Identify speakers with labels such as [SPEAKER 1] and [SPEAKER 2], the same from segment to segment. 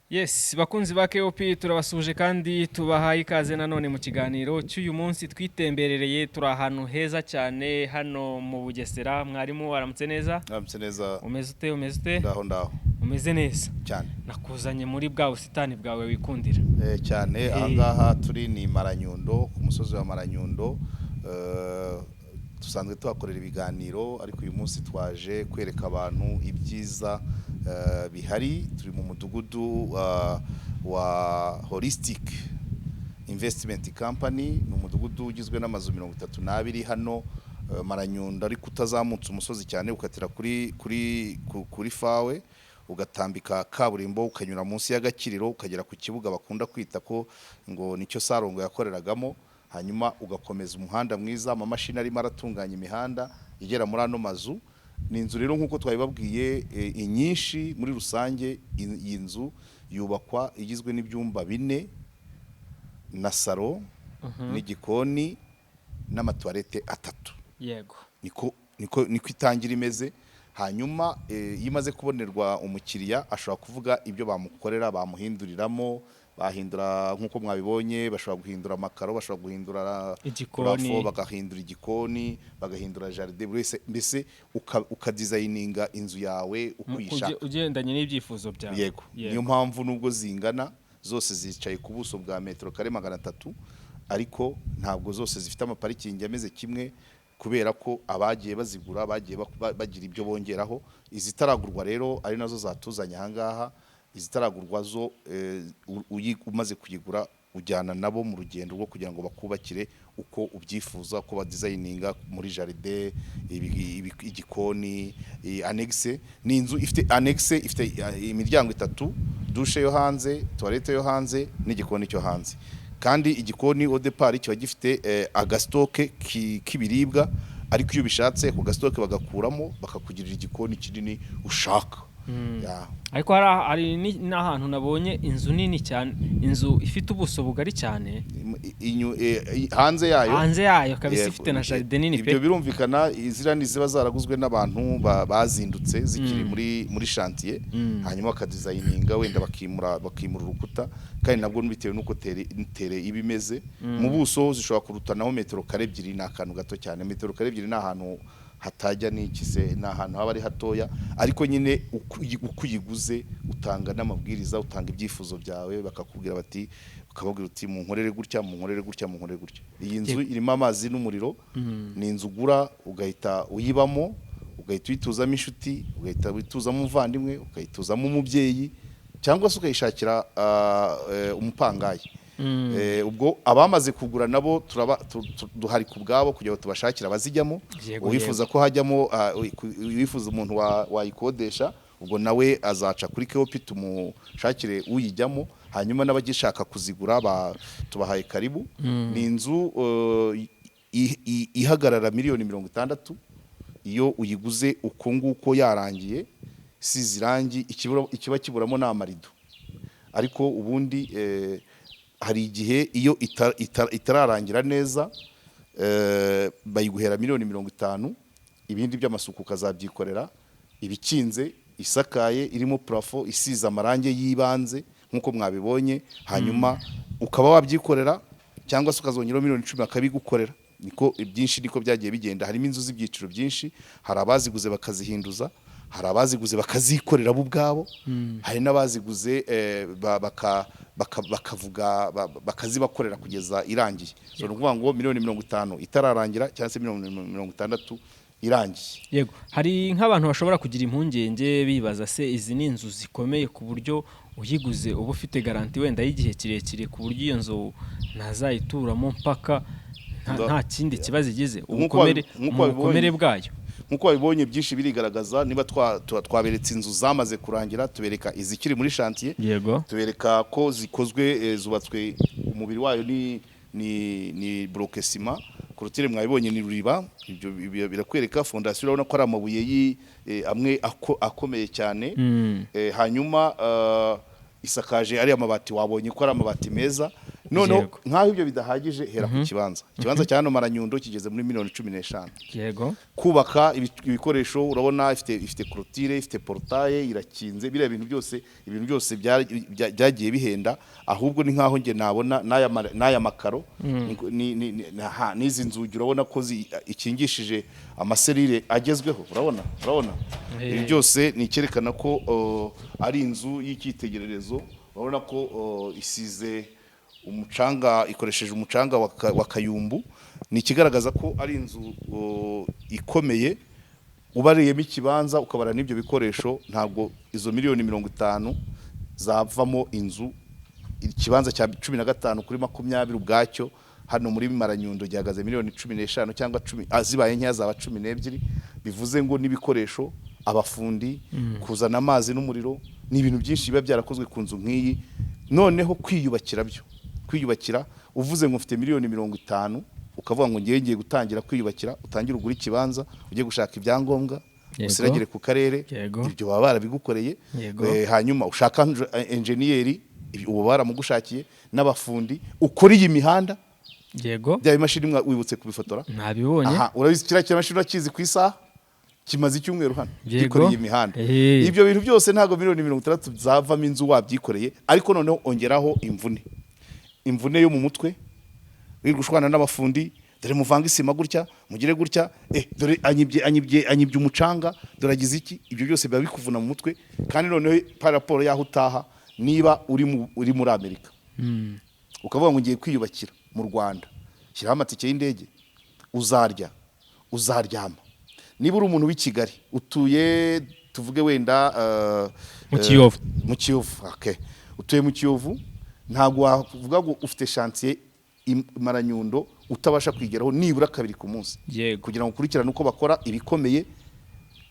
[SPEAKER 1] Yes, bakunzi ba KOP, turabasuhuje kandi tubahaye ikaze nanone mu kiganiro cy'uyu munsi. Twitemberereye, turi ahantu heza cyane hano mu Bugesera. Mwarimu, waramutse neza?
[SPEAKER 2] Mwaramutse neza.
[SPEAKER 1] Umeze ute? Umeze ute?
[SPEAKER 2] Ndaho, ndaho.
[SPEAKER 1] Umeze neza?
[SPEAKER 2] Cyane.
[SPEAKER 1] Nakuzanye muri bwa busitani bwawe wikundira.
[SPEAKER 2] Cyane. Ahangaha turi ni Maranyundo, ku musozi wa Maranyundo. Dusanzwe tuhakorera ibiganiro, ariko uyu munsi twaje kwereka abantu ibyiza bihari. Turi mu mudugudu wa Holistic Investment Company. Ni umudugudu ugizwe n'amazu 32 hano Maranyundo, ariko utazamutse umusozi cyane, ukatira kuri fawe, ugatambika kaburimbo, ukanyura munsi y'agakiriro, ukagera ku kibuga bakunda kwita ko ngo nicyo Sarongo yakoreragamo, hanyuma ugakomeza umuhanda mwiza. Amamashini arimo aratunganya imihanda igera muri ano mazu. Ni inzu rero nk'uko twabibabwiye, inyinshi muri rusange iyi nzu yubakwa igizwe n'ibyumba bine na salo n'igikoni n'amatuwarete atatu. Niko itangira imeze. Hanyuma iyo imaze kubonerwa umukiriya, ashobora kuvuga ibyo bamukorera, bamuhinduriramo. Bahindura nk'uko mwabibonye, bashobora guhindura amakaro, bashobora guhindura
[SPEAKER 1] igikoni.
[SPEAKER 2] Plafond, bagahindura igikoni, bagahindura jardin, buri wese mbese ukadizayininga inzu yawe uko uyishaka.
[SPEAKER 1] Ugendanye n'ibyifuzo byawe.
[SPEAKER 2] Yego, niyo mpamvu nubwo zingana zose zicaye ku buso bwa metero kare 300, ariko ntabwo zose zifite amaparikingi ameze kimwe, kubera ko abagiye bazigura bagiye bagira ibyo bongeraho. Izitaragurwa rero, ari nazo zatuzanye ahangaha, izitaragurwa zo umaze kuyigura ujyana nabo mu rugendo rwo kugira ngo bakubakire uko ubyifuza, uko badizayininga muri jardin, igikoni, annexe. Ni inzu ifite annexe, ifite imiryango itatu: douche yo hanze, toilette yo hanze n'igikoni cyo hanze. Kandi igikoni au départ kiba gifite agastock k'ibiribwa, ariko iyo ubishatse ako gastock bagakuramo, bakakugirira igikoni kinini ushaka. Ya.
[SPEAKER 1] Ariko hari n'ahantu nabonye inzu nini cyane, inzu ifite ubuso bugari cyane.
[SPEAKER 2] Hanze yayo.
[SPEAKER 1] Hanze yayo kabisa.
[SPEAKER 2] Yego.
[SPEAKER 1] Ifite na jardin nini pe.
[SPEAKER 2] Ibyo birumvikana, iziriya ni ziba zaraguzwe n'abantu bazindutse zikiri muri chantier, hanyuma bakadizayininga, wenda bakimura urukuta, kandi nabwo bitewe n'uko terrain iba imeze. Mu buso zishobora kurutanaho metero kare 2, ni akantu gato cyane. Metero kare 2 ni ahantu hatajya n'iki se, ni ahantu haba ari hatoya. Ariko nyine uko uyiguze utanga n'amabwiriza, utanga ibyifuzo byawe, bakakubwira bati, ukababwira uti: "Munkorere gutya, munkorere gutya, munkorere gutya." Iyi nzu irimo amazi n'umuriro. Ni inzu ugura ugahita uyibamo, ugahita uyituzamo inshuti, ugahita uyituzamo umuvandimwe, ukayituzamo umubyeyi, cyangwa se ukayishakira umupangayi. Ubwo abamaze kugura nabo turaba duhari ku bwabo kugira ngo tubashakire abazijyamo. Uwifuza ko hajyamo uwifuza umuntu wayikodesha, ubwo nawe azaca kuri KOP tumushakire uyijyamo. Hanyuma n'abagishaka kuzigura tubahaye karibu. Ni inzu ihagarara miliyoni 60 iyo uyiguze uko nguko yarangiye, isize irangi, ikiba kiburamo ni amarido. Ariko ubundi hari igihe iyo itararangira neza, bayiguhera miliyoni 50, ibindi by'amasuku ukazabyikorera. Ibikinze, isakaye, irimo plafond, isize amarangi y'ibanze nk'uko mwabibonye, hanyuma ukaba wabyikorera cyangwa se ukazongeraho miliyoni 10 bakabigukorera. Niko ibyinshi niko byagiye bigenda. Harimo inzu z'ibyiciro byinshi: hari abaziguze bakazihinduza, hari abaziguze bakazikorera bo ubwabo, hari n'abaziguze bakavuga bakazibakorera kugeza irangiye. So ni ukuvuga ngo miliyoni 50 itararangira cyangwa se miliyoni 60 irangiye.
[SPEAKER 1] Yego, hari nk'abantu bashobora kugira impungenge bibaza: se izi ni inzu zikomeye ku buryo uyiguze uba ufite garantie wenda y'igihe kirekire, ku buryo iyo nzu ntazayituramo mpaka nta kindi kibazo igize, ubukomere
[SPEAKER 2] Nk'uko
[SPEAKER 1] mu
[SPEAKER 2] wabibonye.
[SPEAKER 1] bukomere bwayo?
[SPEAKER 2] Nk'uko wabibonye, byinshi birigaragaza. Niba twaberetse inzu zamaze kurangira, tubereka izikiri muri chantier, tubereka ko zikozwe, zubatswe, umubiri wayo ni bloc ciment, clôture mwabibonye ni ruriba. Ibyo birakwereka fondation, urabona ko ari amabuye amwe akomeye cyane. Hanyuma isakaje ariya mabati, wabonye ko ari amabati meza. Noneho nk'aho ibyo bidahagije, hera ku kibanza. Ikibanza cya hano Maranyundo kigeze muri miliyoni 15. Kubaka ibikoresho, urabona ifite clôture, ifite portail, irakinze, biriya bintu byose, ibintu byose byagiye bihenda. Ahubwo ni nkaho njye nabona n'aya makaro n'izi nzugi, urabona ko ikingishije amaserire agezweho, urabona ibi byose ni icyerekana ko ari inzu y'icyitegererezo. Urabona ko isize umucanga, ikoresheje umucanga wa Kayumbu, ni ikigaragaza ko ari inzu ikomeye. Ubariyemo ikibanza, ukabara n'ibyo bikoresho, ntabwo izo miliyoni 50 zavamo inzu. Ikibanza cya 15 kuri 20 ubwacyo hano muri Maranyundo gihagaze miliyoni 15 cyangwa 10, zibaye nkeya zaba 12. Bivuze ngo n'ibikoresho, abafundi, kuzana amazi n'umuriro, ni ibintu byinshi biba byarakozwe ku nzu nk'iyi. Noneho kwiyubakira byo, kwiyubakira uvuze ngo ufite miliyoni 50, ukavuga ngo ngiye gutangira kwiyubakira, utangire ugure ikibanza, ujye gushaka ibyangombwa, usiragire ku karere, ibyo baba barabigukoreye. Hanyuma ushaka enjeniyeri, ubu baramugushakiye, n'abafundi, ukora iyi mihanda. Bya bimashini wibutse kubifotora?
[SPEAKER 1] Ntabibonye.
[SPEAKER 2] Aha, urabizi, kiriya kimashini urakizi ku isaha kimaze icyumweru hano gikoreye imihanda. Ibyo bintu byose ntabwo miliyoni 60 zavamo inzu wabyikoreye. Ariko noneho ongeraho imvune, imvune yo mu mutwe, wirirwa ushwana n'abafundi: "Dore muvange isima gutya, mugire gutya, dore anyibye umucanga, dore agize iki." Ibyo byose biba bikuvuna mu mutwe. Kandi noneho par rapport y'aho utaha, niba uri muri Amerika ukavuga ngo ngiye kwiyubakira mu Rwanda, shyiraho amatike y'indege, uzarya, uzaryama. Niba uri umuntu w'i Kigali utuye, tuvuge wenda
[SPEAKER 1] Mu Kiyovu.
[SPEAKER 2] Mu Kiyovu, okay. Utuye mu Kiyovu, ntabwo wavuga ngo ufite chantier i Maranyundo utabasha kwigeraho nibura kabiri ku munsi kugira ngo ukurikirane uko bakora ibikomeye,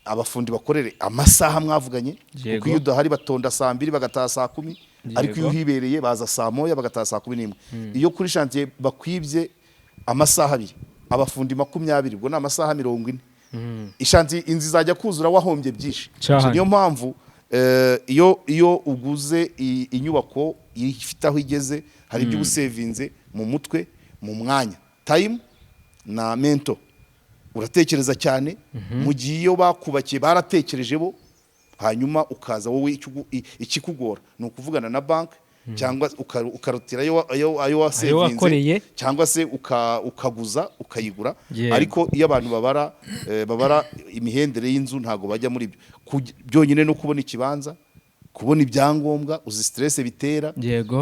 [SPEAKER 2] abafundi bakorere amasaha mwavuganye, kuko iyo udahari batonda saa 2 bagataha saa 10, ariko iyo uhibereye baza saa 1 bagataha saa 11. Iyo kuri chantier bakwibye amasaha 2, abafundi 20, ubwo ni amasaha 40. I chantier, inzu izajya kuzura wahombye byinshi. So, niyo mpamvu iyo uguze inyubako ifite aho igeze, hari ibyo uba usevinze mu mutwe, mu mwanya, time na mental, uratekereza cyane. Mu gihe iyo bakubakiye baratekereje bo, hanyuma ukaza wowe, ikikugora ni ukuvugana na banki, cyangwa ukarutira ayo wasevinze,
[SPEAKER 1] wakoreye.
[SPEAKER 2] cyangwa se ukaguza ukayigura. Ariko iyo abantu babara imihendere y'inzu, ntabwo bajya muri ibyo. Byonyine no kubona ikibanza, kubona ibyangombwa, uzi stress bitera.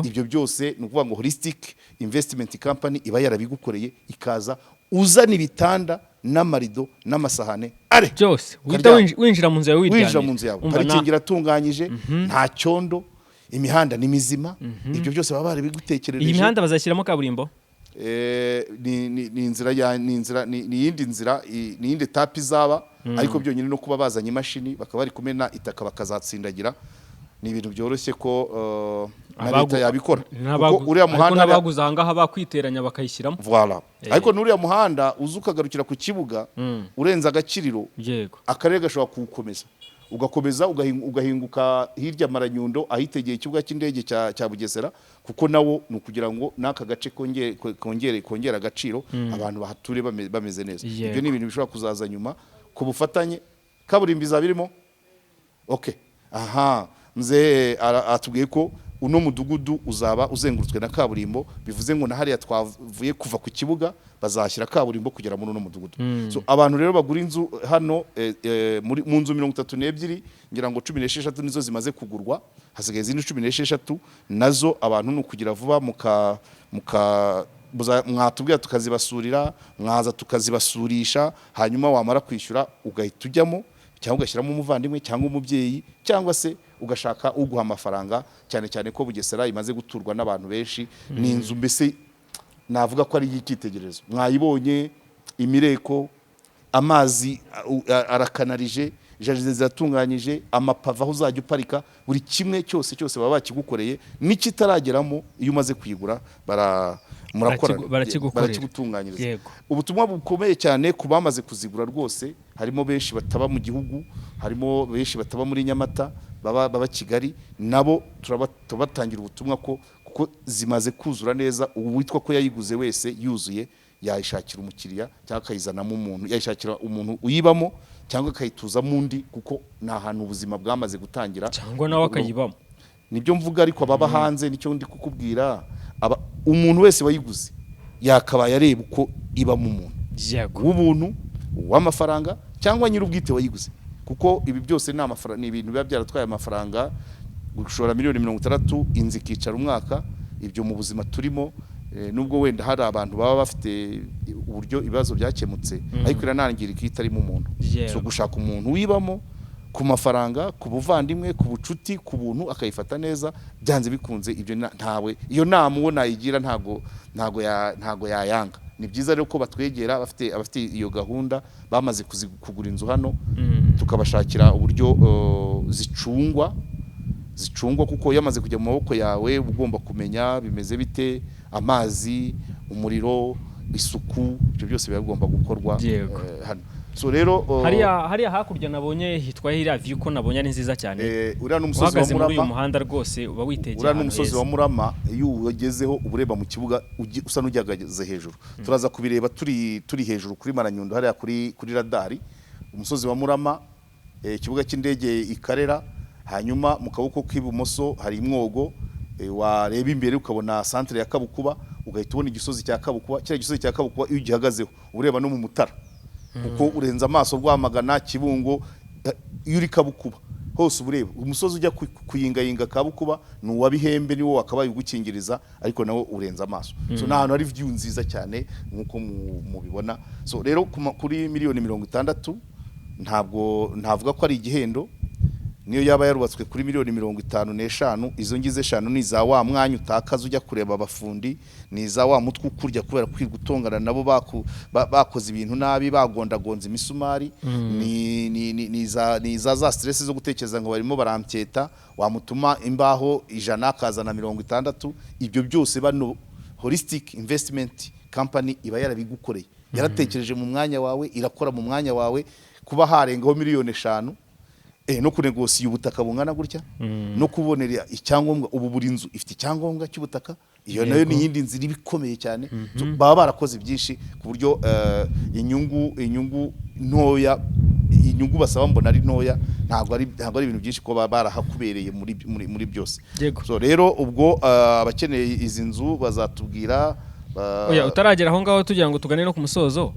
[SPEAKER 2] Ibyo byose ni ukuvuga ngo Holistic Investment Company iba yarabigukoreye, ikaza uzana ibitanda n'amarido n'amasahane are
[SPEAKER 1] Byose uhita
[SPEAKER 2] ukaryama.
[SPEAKER 1] Winjira mu nzu yawe wiryamiye.
[SPEAKER 2] Winjira mu nzu yawe,
[SPEAKER 1] Umva
[SPEAKER 2] parikingi iratunganyije, nta cyondo, imihanda ni mizima, ibyo byose baba barabigutekerereje.
[SPEAKER 1] Iyi mihanda bazashyiramo kaburimbo?
[SPEAKER 2] Ni inzira ya ni inzira ni iyindi nzira, ni iyindi étape izaba. Ariko byonyine no kuba bazanye imashini bakaba bari kumena itaka bakazatsindagira, ni ibintu byoroshye ko na leta yabikora, kuko uriya
[SPEAKER 1] ariko
[SPEAKER 2] muhanda
[SPEAKER 1] n'abaguze ahangaha bakwiteranya bakayishyiramo.
[SPEAKER 2] Voilà. Ariko n'uriya muhanda uza ukagarukira ku kibuga, urenze agakiriro, akarere gashobora kuwukomeza, ugakomeza ugahinguka hirya Maranyundo ahitegeye ikibuga cy'indege cya Bugesera, kuko nawo ni ukugira ngo n'aka gace kongere agaciro, abantu bahature bameze neza. Ibyo ni ibintu bishobora kuzaza nyuma ku bufatanye. Kaburimbo izaba irimo, okay. Aha mzee atubwiye ko uno mudugudu uzaba uzengurutswe na kaburimbo, bivuze ngo na hariya twavuye kuva ku kibuga bazashyira kaburimbo kugera muri uno mudugudu. So abantu rero bagura inzu hano, mu nzu 32, ngira ngo 16 nizo zimaze kugurwa, hasigaye izindi 16 nazo. Abantu ni ukugira vuba, muka mwatubwira tukazibasurira, mwaza tukazibasurisha, hanyuma wamara kwishyura ugahita ujyamo, cyangwa ugashyiramo umuvandimwe cyangwa umubyeyi, cyangwa se ugashaka uguha amafaranga, cyane cyane ko Bugesera imaze guturwa n'abantu benshi. Ni inzu mbese navuga ko ari iy'icyitegererezo. Mwayibonye, imireko, amazi arakanarije, jardin ziratunganyije, amapave aho uzajya uparika, buri kimwe cyose cyose baba bakigukoreye. N'ikitarageramo, iyo umaze kuyigura murakorana.
[SPEAKER 1] Barakigukorera.
[SPEAKER 2] Barakigutunganyiriza. Ubutumwa bukomeye cyane ku bamaze kuzigura rwose, harimo benshi bataba mu gihugu, harimo benshi bataba muri Nyamata, baba Kigali, nabo turabatangira ubutumwa ko gukomeza Kuko zimaze kuzura neza. Uwitwa ko yayiguze wese yuzuye yayishakira umukiriya cyangwa akayizanamo umuntu, yayishakira umuntu uyibamo cyangwa akayituzamo undi, kuko ni ahantu ubuzima bwamaze gutangira.
[SPEAKER 1] Cyangwa nawe akayibamo.
[SPEAKER 2] Nibyo mvuga, ariko ababa hanze nicyo ndi kukubwira, umuntu wese wayiguze yakabaye areba uko ibamo umuntu w'ubuntu, uw'amafaranga cyangwa nyir'ubwite wayiguze, kuko ibi byose ni amafaranga, ni ibintu biba byaratwaye amafaranga. Gushora miliyoni 60, inzu ikicara umwaka, ibyo mu buzima turimo, nubwo wenda hari abantu baba bafite uburyo ibibazo byakemutse, ariko iranangirika iyo itarimo umuntu. So gushaka umuntu wibamo ku mafaranga, ku buvandimwe, ku bucuti, ku buntu, akayifata neza, byanze bikunze ibyo ntawe iyo nama uwo nayigira ntago yayanga. Ni byiza rero ko batwegera bafite abafite iyo gahunda, bamaze kugura inzu hano, tukabashakira uburyo zicungwa, kuko yamaze kujya mu maboko yawe uba ugomba kumenya bimeze bite: amazi, umuriro, isuku, ibyo byose biba bigomba gukorwa hano. So rero
[SPEAKER 1] Hariya hakurya nabonye hitwa hiriya view, ko nabonye ari nziza cyane.
[SPEAKER 2] Uriya ni umusozi wa
[SPEAKER 1] Uhagaze muri uyu
[SPEAKER 2] Murama.
[SPEAKER 1] muhanda rwose uba witegeye
[SPEAKER 2] Uriya ni
[SPEAKER 1] ahantu
[SPEAKER 2] umusozi
[SPEAKER 1] heza.
[SPEAKER 2] wa Murama. Iyo uwagezeho uba ureba mu kibuga, usa n'ugihagaze hejuru. Turaza kubireba turi hejuru kuri Maranyundo hariya kuri radari. Umusozi wa Murama, ikibuga cy'indege i Karera, hanyuma mu kaboko k'ibumoso hari Imwogo, wareba imbere ukabona centre ya Kabukuba, ugahita ubona igisozi cya Kabukuba. Kiriya gisozi cya Kabukuba iyo ugihagazeho uba ureba no mu Mutara, kuko urenza amaso Rwamagana, Kibungo, iyo uri Kabukuba hose uba ureba umusozi ujya kuyingayinga Kabukuba. Ni uwa Bihembe, niwo wakabaye ugukingiriza, ariko nawo urenza amaso. So ni ahantu hari view nziza cyane nk'uko mubibona. So rero kuri miliyoni 60 ntabwo ntavuga ko ari igihendo. Niyo yaba yarubatswe kuri miliyoni 55, izo ngizo eshanu ni iza wa mwanya utakaza ujya kureba abafundi, ni iza wa mutwe ukurya kubera kwirirwa utongana nabo bakoze ibintu nabi, bagondagonza imisumari, ni iza za stress zo gutekereza ngo barimo barambyeta, wamutuma imbaho 100 akazana 60. Ibyo byose bano Holistic Investment Company iba yarabigukoreye, yaratekereje mu mwanya wawe, irakora mu mwanya wawe. Kuba harengaho miliyoni 5, no kunegosiya ubutaka bungana gutya, no kubonera icyangombwa, ubu buri nzu ifite icyangombwa cy'ubutaka, iyo nayo ni iyindi nzira iba ikomeye cyane. So, baba barakoze byinshi ku buryo inyungu ntoya, inyungu basaba mbona ari ntoya, ntabwo ari ibintu byinshi kuba barahakubereye muri byose. So rero ubwo abakeneye izi nzu bazatubwira
[SPEAKER 1] Oya, utaragera aho ngaho, tugira ngo tugane no ku musozo,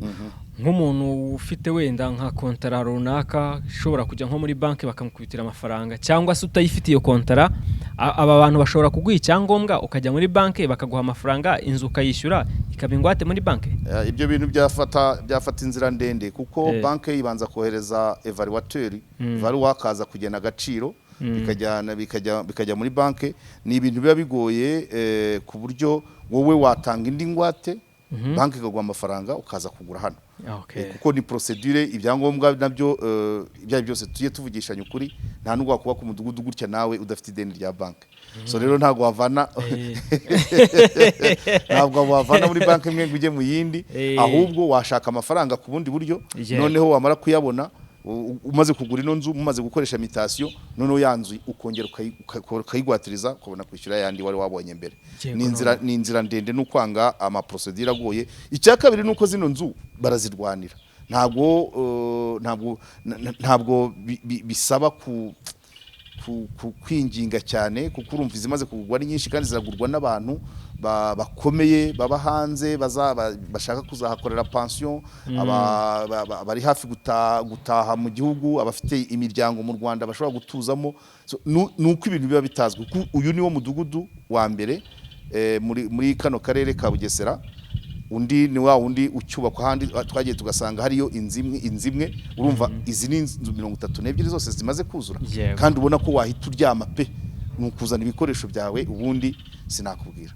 [SPEAKER 1] nk'umuntu ufite wenda nka kontara runaka ishobora kujya nko muri banki bakamukubitira amafaranga, cyangwa se utayifite iyo kontara, aba bantu bashobora kuguha icyangombwa ukajya muri banki bakaguha amafaranga, inzu ukayishyura ikaba ingwate muri banki?
[SPEAKER 2] Ibyo bintu byafata inzira ndende, kuko banki ibanza kohereza évaluateur, valuwa akaza kugena agaciro, bikajyana bikajya muri banki. Ni ibintu biba bigoye, ku buryo wowe watanga indi ngwate, banki ikaguha amafaranga ukaza kugura hano. Kuko ni procédure, ibyangombwa nabyo, ibyo ari byo byose tujye tuvugishanya ukuri, nta nubwo wakubaka umudugudu gutya nawe udafite ideni rya banki. So rero ntabwo wavana muri banki imwe ngo ujye mu yindi, ahubwo washaka amafaranga ku bundi buryo, noneho wamara kuyabona, umaze kugura ino nzu, mumaze gukoresha mutation, noneho ya nzu ukongera ukayigwatiriza, ukabona kwishyura yandi wari wabonye mbere. Ni inzira ndende, ni ukwanga amaprocédure agoye. Icya kabiri ni uko zino nzu barazirwanira, ntabwo bisaba ku kwinginga cyane, kuko urumva izimaze kugurwa ari nyinshi kandi ziragurwa n'abantu bakomeye baba hanze, bashaka kuzahakorera pansiyo, bari hafi gutaha mu gihugu, abafite imiryango mu Rwanda bashobora gutuzamo. So, ni uko ibintu biba bitazwi, kuko uyu ni wo mudugudu wa mbere muri kano karere ka Bugesera. Undi ni wa wundi ucyubakwa ahandi twagiye tugasanga hariyo inzu imwe. Urumva izi ni inzu 32 zose zimaze kuzura, kandi ubona ko wahita uryama pe, ni ukuzana ibikoresho byawe, ubundi sinakubwira.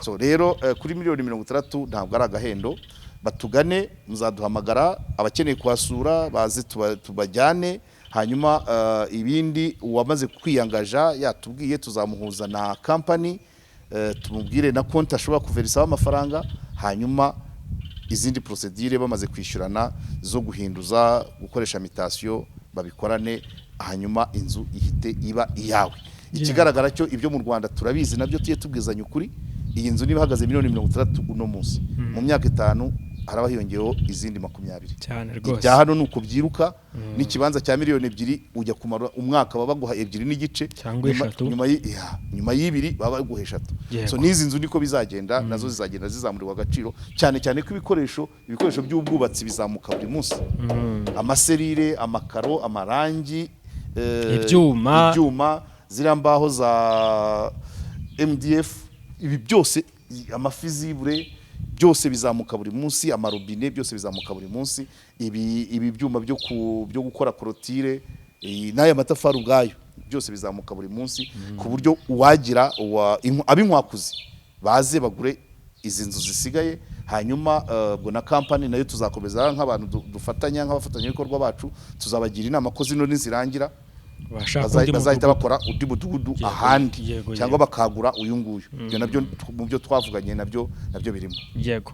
[SPEAKER 2] So rero kuri miliyoni 60 ntabwo ari agahendo. Batugane, muzaduhamagara, abakeneye kuhasura baze tubajyane. Hanyuma ibindi uwamaze kwiyangaja yatubwiye, tuzamuhuza na company, tumubwire na konti ashobora kuverisaho amafaranga, hanyuma izindi procédure bamaze kwishyurana zo guhinduza, gukoresha mutation, babikorane, hanyuma inzu ihite iba iyawe. Ikigaragara cyo, ibyo mu Rwanda turabizi nabyo, tujye tubwizanya ukuri. Iyi nzu niba ihagaze miliyoni 60 uno munsi, mu myaka 5 haraba hiyongeyeho izindi 20.
[SPEAKER 1] Cyane rwose.
[SPEAKER 2] Ibya hano ni uko byiruka. N'ikibanza cya miliyoni 2, ujya kumara umwaka baba baguha 2.5
[SPEAKER 1] cyangwa 3.
[SPEAKER 2] Nyuma y'ibiri baba baguha 3. So n'izi nzu niko bizagenda, nazo zizagenda zizamurirwa agaciro, cyane cyane ko ibikoresho by'ubwubatsi bizamuka buri munsi: amaserire, amakaro, amarangi,
[SPEAKER 1] Ibyuma.
[SPEAKER 2] ibyuma, ziriya mbaho za MDF, ibi byose, amafizibure, byose bizamuka buri munsi, amarobine, byose bizamuka buri munsi. Ibi byuma byo gukora clôture, n'aya matafari ubwayo, byose bizamuka buri munsi, ku buryo uwagira ab'inkwakuzi baze bagure izi nzu zisigaye. Hanyuma ubwo na kampani nayo tuzakomeza nk'abantu dufatanya, nk'abafatanyabikorwa bacu, tuzabagira inama ko zino nizirangira
[SPEAKER 1] bashaka undi
[SPEAKER 2] bazahita
[SPEAKER 1] mudugudu.
[SPEAKER 2] bakora undi mudugudu ahandi cyangwa bakagura uyu nguyu. Ibyo nabyo mu byo twavuganye nabyo birimo.
[SPEAKER 1] Yego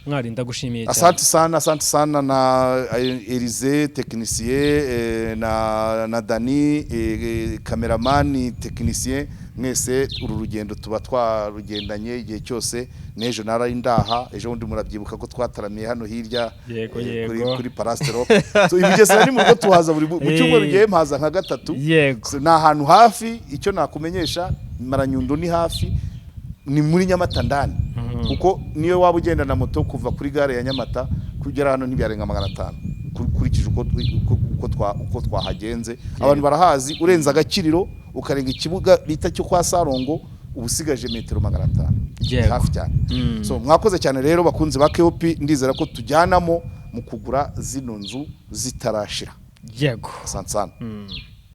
[SPEAKER 1] mwari, ndagushimiye cyane.
[SPEAKER 2] Asante sana, asante sana na Elize technicien, na Dani cameraman technicien. Mwese uru rugendo tuba twarugendanye igihe cyose. N'ejo naraye ndaha, ejo bundi murabyibuka ko twataramiye hano hirya kuri Parastero. So, i Bugesera ni mu rugo, tuhaza buri mu cyumweru, gihe mpaza nka gatatu. So, ni ahantu hafi. Icyo nakumenyesha, Maranyundo ni hafi, ni muri Nyamata ndani, kuko niyo waba ugenda na moto kuva kuri gare ya Nyamata kugera hano ntibyarenga 500, ukurikije uko twahagenze. Abantu barahazi. Urenze agakiriro, ukarenga ikibuga bita cyo kwa Sarongo, uba usigaje metero 500. Ni hafi cyane. So mwakoze cyane rero, bakunzi ba KOP. Ndizera ko tujyanamo mu kugura zino nzu zitarashira. Asante sana.